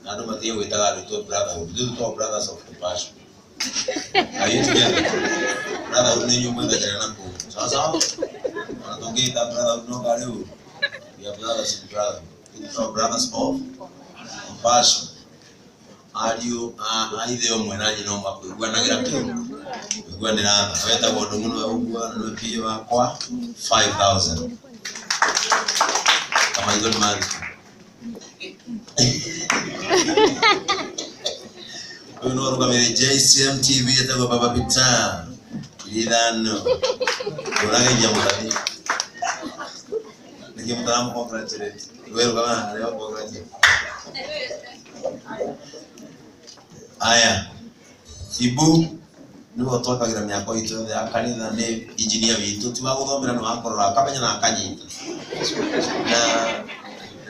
Na andũ matige gwĩtaga andũ itũ brotherhood. Ithuĩ tũtagwo Brothers of Compassion. Are you together? Brotherhood nĩ inyuĩ mwethagĩra na kũu. Sawa sawa? Ona tũngĩĩta brotherhood no karĩ ũru. We are brothers in brotherhood. Ithuĩ tũtagwo Brothers of Compassion. Ariũ a ithe ũmwe na nyina ũmwe kũiguanagĩra kĩ? Kũiguanĩra tha. Wetagwo Ndung'u nĩwe ũguo na nĩwe PA wakwa 5000. Kamaitho nĩ mathikũ. Ũyũ nĩwe ũrũgamĩrĩire JCM TV etagwo Baba Peter. 5,000. Ũrageithia mũtathi. Nĩkĩ mũtaramu congratulate? We rũgama harĩa ũ congratulate. Aya, Ibu nĩwe ũtwakagĩra mĩako itũ yothe ya kanitha nĩ injinia witũ ti wa gũthomera nĩ wa kũrora akamenya na akanyita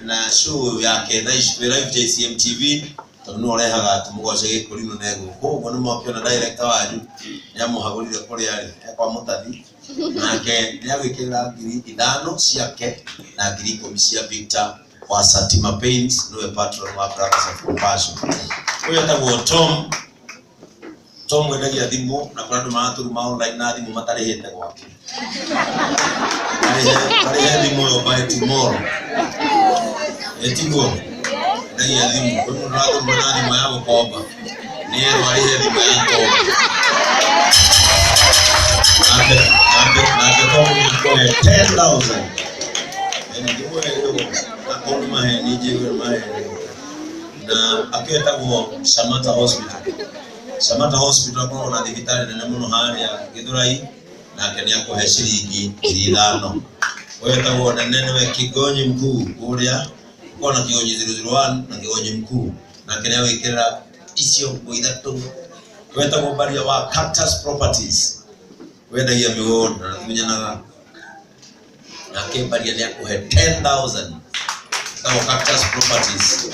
na show yake thaa ici twĩ live JCM TV tondũ nĩwe ũrehaga tũmũgoce gĩkũrinũ na egũkũ ũguo nĩ mwakĩona director wanyu nĩ amũhagũrire kũrĩa arĩ e kwa mũtathi nake nĩ agwĩkĩrĩra 5,000 ciake na 10,000 cia Victor wa Satima Paints nĩwe patron wa Brothers of Compassion. Ũyũ etagwo Tom. Tom wendagia thimũ na kũrĩ andũ maratũruma online na thimũ matarĩhĩte gwake. Marĩhe marĩhe thimũ ĩyo by tomorrow. Ĩtiguo? Endagia thimũ. Kwĩ mũndũ ũratũruma na thimũ ya gũkomba. Nĩ erwo arĩhe thimũ ya Tom. Nake nake nake Tom nĩ akũhe 10,000. Ĩno thimũ ĩyo akorwo nĩ maheni njĩrwo nĩ maheni. Na akĩetagwo Samata Hospital. Samata Hospital akoragwo na thibitarĩ nene mũno harĩa Gĩthũrai nake nĩ akũhe ciringi 5,000. Ũyũ etagwo nene nĩwe Kigonyi mkuu kũrĩa gũkoragwo na Kigonyi 001 na Kigonyi mkuu nake nĩ agwĩkĩrĩra icio ngũ ithatũ. Ũyũ etagwo Mbaria wa Cactus Properties wendagia mĩgũnda na tũmenyanaga nake Mbaria nĩ akũhe 10,000 etagwo Cactus Properties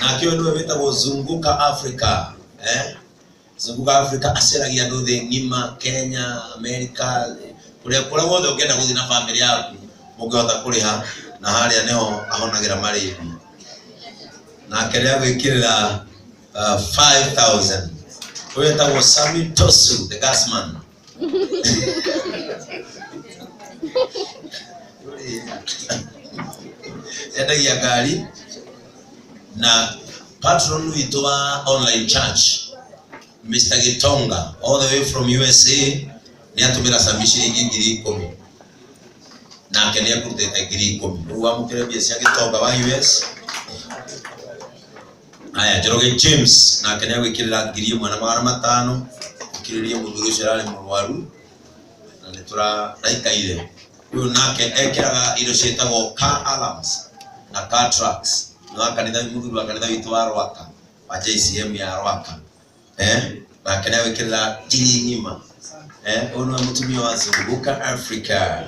nake ũyũ nĩwe wĩtagwo Zunguka Africa eh? Zunguka Africa aceragia andũ thĩ ng'ima Kenya America kũrĩa kũrĩa guothe ũngĩenda gũthiĩ na bamĩrĩ yaku mũngĩhota kũrĩha na harĩa nĩho ahonagĩra marĩbi nake nĩ agwĩkĩrĩra 5000 ũyũ etagwo Sami Tosu the gasman endagia ngari na patron witũ wa online church Mr. Gitonga all the way from USA nĩ atũmĩra Sami ciringi 10,000 nake nĩ ekũrutĩte 10,000 rĩu wamũkĩre mbia cia Gitonga wa US. Aya, Njoroge James nake nĩ agwĩkĩrĩra 1,500 ũkirĩrie mũthuri ũcio ararĩ mũrwaru na nĩ tũraikaire. Ũyũ nake ekĩraga indo ciĩtagwo car alarms na car tracks nĩ wa kanitha mũthuri wa kanitha witũ wa Rwaka wa JCM ya Rwaka eh nake nĩ agwĩkĩrĩra ngiri ng'ima eh ũyũ nĩwe mũtumia wa Zunguka Africa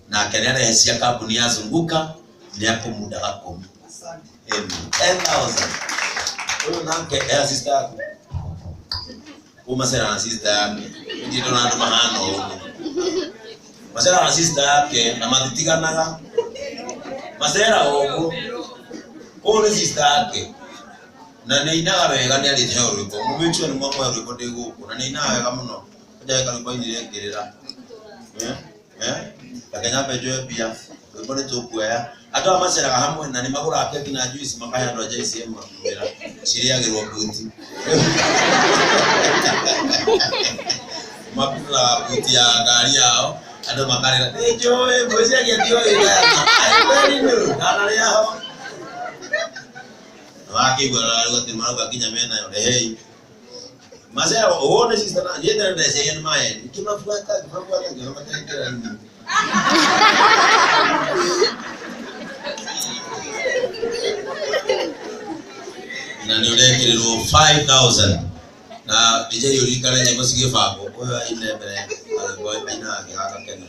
nake nĩ arehe cia kambuni ya Zunguka nĩ akũmunda gakũmi. Amen. 10,000. Ũyũ nake era sister yaku. Kuma cera na sister yake. Ndirĩ ndona andũ mahana ũguo. Macera na sister yake na matitiganaga. Macera ũguo. Ũyũ nĩ sister yake. Na nĩ ainaga wega nĩ arĩte heo rwĩmbo. Mũmĩtue nĩ mwakũhe rwĩmbo ndĩ gũkũ. Na nĩ ainaga wega mũno. Njae karwĩmbo ainire ngĩrĩra. Eh? Eh? Reke nyambe njoe mbia. Rwĩmbo nĩ tũkuoya. Andũ aya maceraga hamwe na nĩ magũraga keki na juice makahe andũ a JCM makumĩra. Cirĩagĩrwo mbuti. Makuaga mbuti ya ngari yao andũ makarĩra nĩ njũĩ ngwĩciragia ndiũĩ Diana. I very know. Ndanarĩa ho. Na wakĩigua rĩu atĩ marauga nginya menayo rehei. Mazera uone sister na niĩ tene ndeciria nĩ maheni. Ngĩmabuata ngĩmabuata ngĩona mataingĩra inĩ. Na nĩ ũrekĩrĩrwo 5000 na DJ ũririkane nyĩmbo cigĩbangwo ũyũ aine mbere arĩmbo ainaga gakena.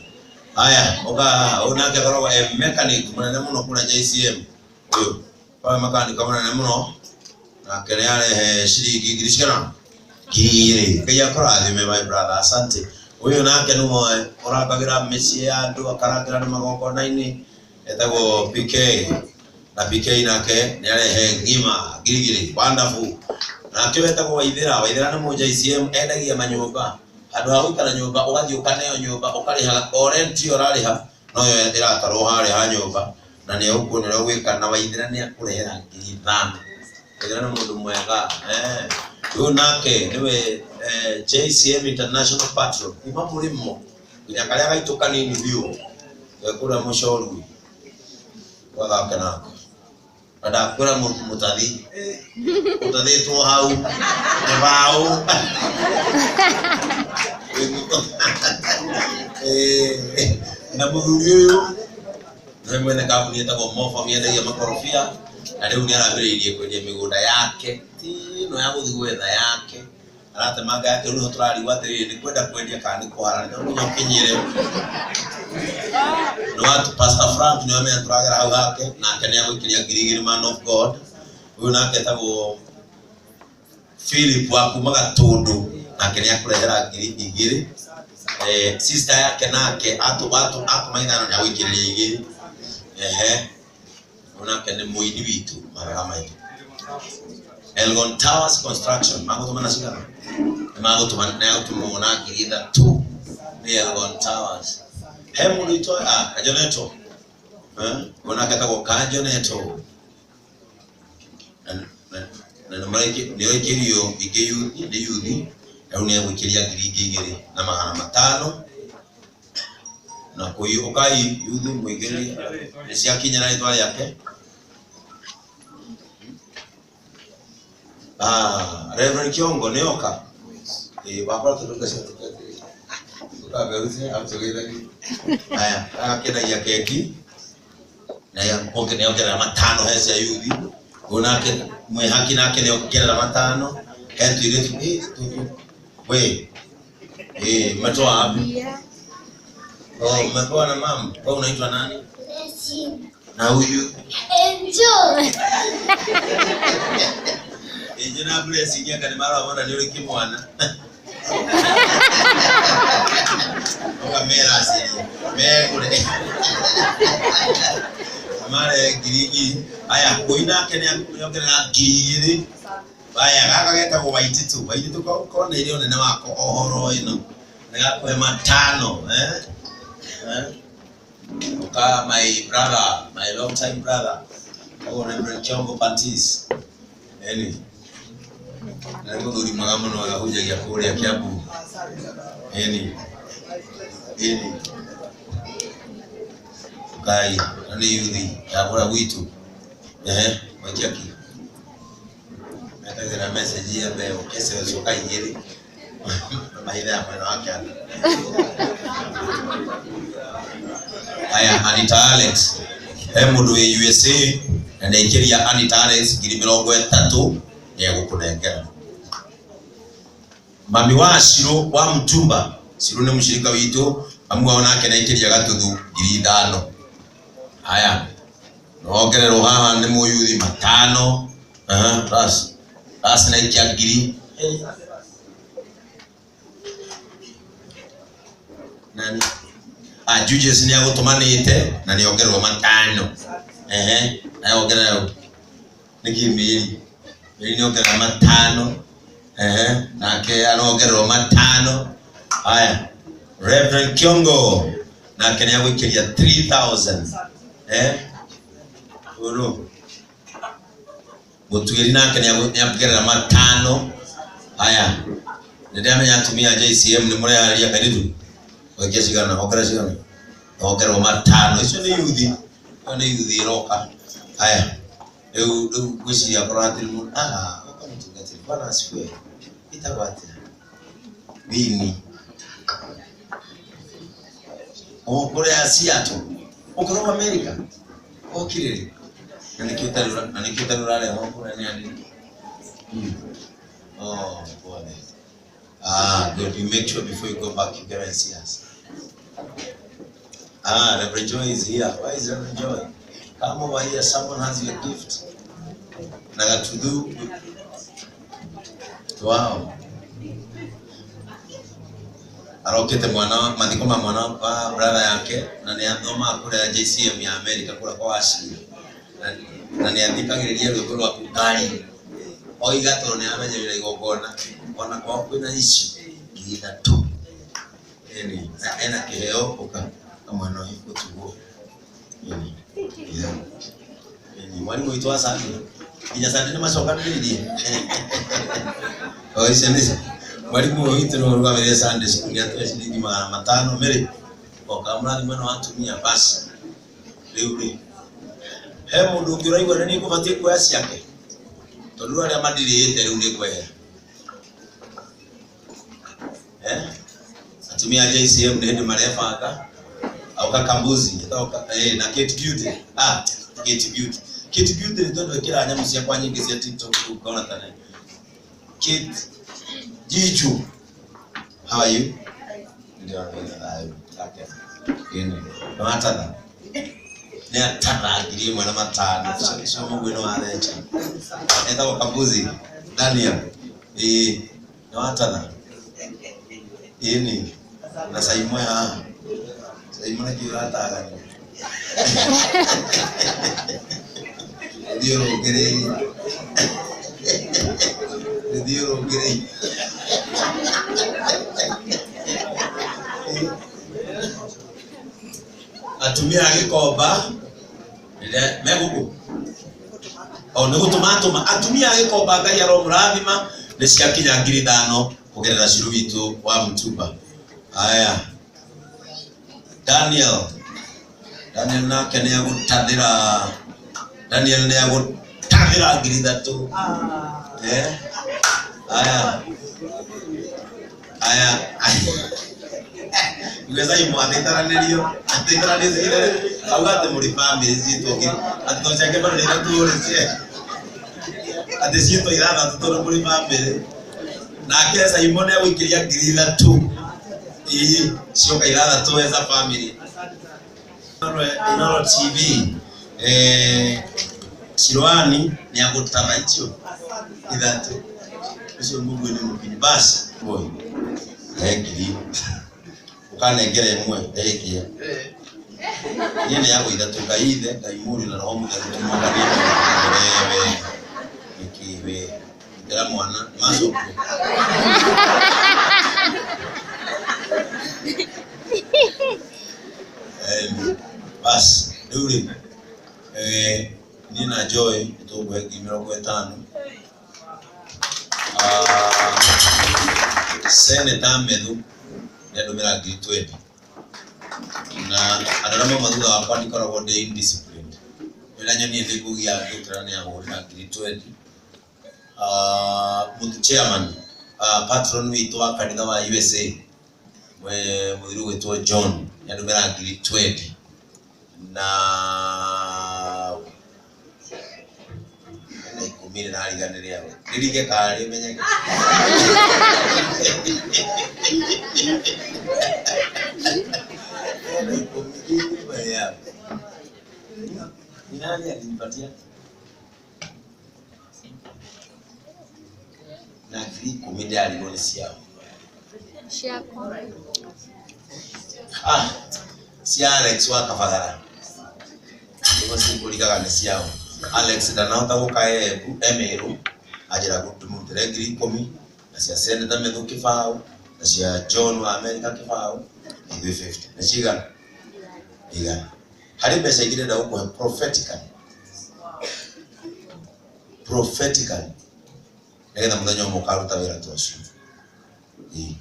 Haya, ũka haha ũyũ nake akoragwo e mechanic mũnene mũno kũrĩa JCM ũyũ akoragwo e makanika mũnene mũno nake nĩ arehe ciringi ngiri cigana 2,000. Ngai akũrathime my brother, asante. Ũyũ nake nĩwe ũrangagĩra mĩciĩ ya andũ akarangĩra andũ magongona-inĩ etagwo PK. Na PK nake nĩ arehe ng'ima ngiri igĩrĩ. Wonderful. Nake wetagwo Waithĩra. Waithĩra nĩ mũnja ICM, endagia manyũmba. Handũ ha gũikara nyũmba ũgathiĩ ũkaneo nyũmba ũkarĩha o rent ĩyo ũrarĩha noyo ĩratarwo harĩa ha nyũmba, na nĩ egũkuonia ũrĩa ũgwĩka. Na Waithĩra nĩ akũrehera 5,000. Waithĩra nĩ mũndũ mwega. Ũyũ nake nĩwe JCM International Patron kuma mũrĩmo nginya karĩa gaitũ kanini biũ gekũrĩa mũcorui gwathake nake, na ndakwĩra mũtathi ũtathĩtwo hau nĩ baũ. Na mũthuri ũyũ nĩwe mwene kambuni ĩtagwo Mofam, yendagia makorobia, na rĩu nĩ arambĩrĩirie kwendia mĩgũnda yake, ti ĩno ya gũthiĩ gwetha yake, aratemanga yake. Rĩu nĩho tũrarigwo atĩrĩrĩ, nĩ kwenda kwendia kana nĩ kũhara? Nĩ nginya ũkinyĩre nĩ wa Pastor Frank, nĩ wamenya tũragera hau hake, nake nĩ agũikĩria 2,000. Man of God. Ũyũ nake etagwo Philip wa kuma Gatũndũ, nake nĩ akũrehera 2,000. Sister yake nake atũma 5 nĩ agũikĩrĩria 2. Ehe, ũyũ nake nĩ mũini witũ mawega maitũ. Elgon Towers Construction magũtũma na cigana? Nĩ magũtũma, nĩ agũtũmwo na 3,000 nĩ Elgon Towers. He mũndũ witũ Kajoneto, ũyũ nake etagwo Kajoneto, na nĩ oikĩrio ingĩ yuthi, nĩ yuthi rĩu nĩ egũikĩria 2,500. Na kũi ũkai yuthi mũingĩrĩrie nĩ ciakinya na rĩtwa rĩake. Reverend Kiongo nĩ oka. Wakora tondũ cia ũkamberute atũgeithagie. Aya agakĩendagia keki na nĩ ongerera 5 he cia yuthi. Ũyũ nake mwĩhaki nake nĩ ongerera 5 he tũirĩtu. Tũtũ we umetoa wapi? Oh, umepewa na mama. Wewe unaitwa nani? Na huyu? Enjoy. Ĩnjĩ na Blessing anga nĩ marona nĩ ũrĩ kĩmwana ũkamera cirie megũre mare 2,000. Aya kũi nake nĩ ongerera 2,000. Aya gaka getagwo Waititu. Waititu koneire ũnene wako ohoro ĩno nĩ gakũhe 5. Uka my brother, my long time brother, oh, Reverend Kiongo Pantis. Eni na nĩ mũthuri mwega mũno, ahunjagia kũrĩa Kiambu. Eni eni Ngai na nĩ yuthi ya kũrĩa gwitũ. Ehe, Waitiaki metagĩra message ya mbeo kese ũcoka igĩrĩ mahinda ya mwena wa kĩanda. Aya, Anita Alex, he mũndũ wĩ USA na nĩ aikĩria Anita Alex 30,000, nĩ egũkũnengera. Mami wa Shiro wa Mtumba, Shiro nĩ mũshirika witũ, mamu wao nake nĩ aikĩria gatuthu 5,000. Aya nongererwo haha nĩ mũyuthi 5. Aha, ras ras na ikia ngiri nani? Julius nĩ agũtũmanĩte na nĩ ongererwo 5. Ehe, na ongererwo nĩkĩ? Mĩri mĩri nĩ ongerera 5. Ehe, nake arongererwo 5. Aya, Reverend Kiongo nake nĩ agũikĩria 3000. Ũrũ mũtuĩri nake nĩ akuongerera 5. Aya, nĩ ndĩramenya atumia a JCM nĩ mũreharĩria kairĩtu gwĩkia cigana, ongerera cigana, ongererwo 5. Icio nĩ yuthi, ĩyo nĩ yuthi ĩroka. Aya, rĩu ngwĩciria korwo hatirĩ mũndũ. Ũka mũtungatĩri, Bwana asifiwe. Ĩtagwo atĩa? Wini o kũrĩa Seattle, ũkoragwo America, okire rĩ? Na nĩkĩo ũtarĩ na nĩkĩo ũtarĩ ũrarehwo kũrĩa nĩ andĩ. Oh, pole. Good. You make sure before you go back you get and see us. Reverend Joy is here. Where is Reverend Joy? Come over here. Someone has your gift. Nagatudhu. Wow. Arokete mwana mathiko ma mwana wa brother yake, na nĩ athomaga kũrĩa JCM ya America kũrĩa kwa Washington. Na nĩ athikagĩrĩria rwĩmbo rwaku ngari oiga tondũ nĩ amenya wĩra igongona ona kwao kwĩna icio 3,000. Ĩni na ena kĩheo ũka kamwana ũyũ gũtugwo. Ĩni yeah. Ĩni mwarimũ witũ wa Sunday nginya Sunday nĩ macokanĩrĩirie o icio nĩ mwarimũ ũyũ witũ nĩwe ũrũgamĩrĩire Sunday school nĩ atũhe ciringi 500 mĩrĩ oka mũrathi mwena wa atumia basi. Rĩu rĩ he mũndũ ũngĩ ũraigua nĩ niĩ ngũbatiĩ kuoya ciake tondũ rĩu arĩa mandirĩĩte rĩu nĩ kwehera. Atumia a JCM nĩ hĩndĩ marebanga auka kambuzi na Kate Beauty. Kate Beauty. Kate Beauty nĩ tondũ ĩkĩra nyamũ ciakwa nyingĩ cia TikTok rĩu ngona ta nĩ Kate Jichu. How are you? Ndio thayũ. Ĩni. Nĩ watatha? Nĩ atatha 1,500. Ũcio mũguĩ nĩ watheca. Etagwo Kambuzi Daniel. Ĩĩ nĩ watatha? Ĩni. Na Saimo haha. Saimo nĩkĩ ũratagania? Thiĩ ũrũngĩrĩirie. Thiĩ ũrũngĩrĩirie. Atumia a Gĩkomba rĩrĩa me gũkũ o nĩ gũtũma atũma atumia a Gĩkomba Ngai aromũrathima nĩ ciakinya 5,000 kũgerera Ciro witũ wa Mutumba. Aya Daniel Daniel nake nĩ agũtathĩra Daniel nĩ agũtathĩra 3,000. Aya aya Igweza imwe atĩtaranĩrio atĩtaranĩrio auga atĩ mũrĩ family ciĩtwo atĩ tondũ ciake bado nĩ ithatũ rĩ atĩ ciĩtwo ithathatũ tondũ mũrĩ family. Nake Simon nĩ agũikĩria 3,000. Ĩĩ cioka ithathatũ as a family. Inooro TV Shirwani nĩ agũtara icio ithatũ. Ũcio mũguĩ nĩ mũkinyu. Basi boy he ngiri ũkanengera ĩmwe ndĩrĩkia. Niĩ nĩ yagwo ithatũ Ngai ithe Ngai mũriũ na Roho Mũtheru tũmokanĩte wewe nĩkĩ we ndĩra mwana macokio. Basi rĩu rĩ niĩ na Joy nĩ tũkũhe 50,000. Senator Methu nĩ andũmĩra 20,000. Na andũ arĩa mauma thutha wakwa ndikoragwo ndĩ indisciplined. Rĩrĩa nyonire nĩ ngũgia ngĩũkĩra nĩ ahũrĩra 20,000. Mũtu chairman patron witũ wa kanitha wa USA mũthuri ũgwĩtwo John nĩ andũmĩra 20,000. Na na ikũmi nĩ ndariganĩrĩa rĩringe kana rĩmenyeke. Na ikũmi mbere yao. Ni nani alinipatia? Na 10,000 ndĩrarigwo nĩ ciao. Ciakwa. Cia Alex wa Kabagara. Nĩguo cikũringaga nĩ ciao. Alex ndanahota gũka Embu Emĩrũ anjĩra ndĩmũrutĩre 10,000 na cia Senator Methu kĩbaũ na cia John wa America kĩbaũ na ithuĩ 50. Nĩ cigana? Igana. Harĩ mbeca ingĩ ndĩrenda gũkũhe prophetically. Prophetically. Nĩgetha mũthenya ũmwe ũkaruta wĩra ta ũcio. Ĩĩ.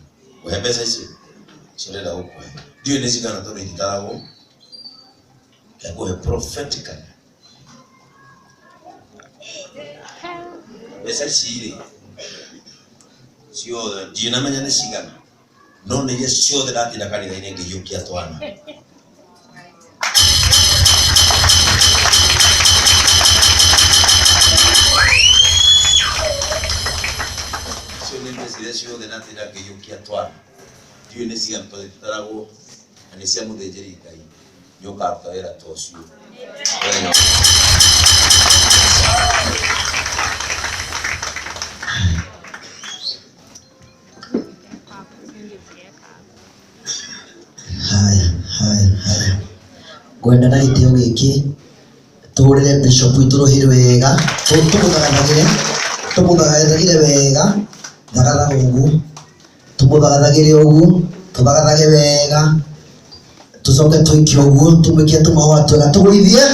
Ũhe mbeca icio? Icio ndĩrenda gũkũhe. Ndiũĩ nĩ cigana tondũ ititaragwo. Ngũhe prophetically. Mbeca ici rĩ ciothe ndinamenya nĩ cigana no nĩ iria ciothe ndatinda kanitha-inĩ ngĩhiũkia twana. Icio nĩ mbeca iria ciothe ndatinda ngĩhiũkia twana. Ndiũĩ nĩ cigana tondũ ititaragwo na nĩ cia mũthĩnjĩri Ngai. Nĩ ũkaruta wĩra ta ũcio. Mũthenya Haya, haya, haya. Ngwenda na gĩtĩo gĩkĩ tũre Tũhũrĩre bishop witũ rũhĩ wega, tũmũthagathagĩre, tũmũthagathagĩre wega, thagathaga ũguo, tũmũthagathagĩre ũguo, tũthagathage wega, tũcoke tũikie ũguo, tũmwĩkĩre tũmahũa twega, tũgũithie.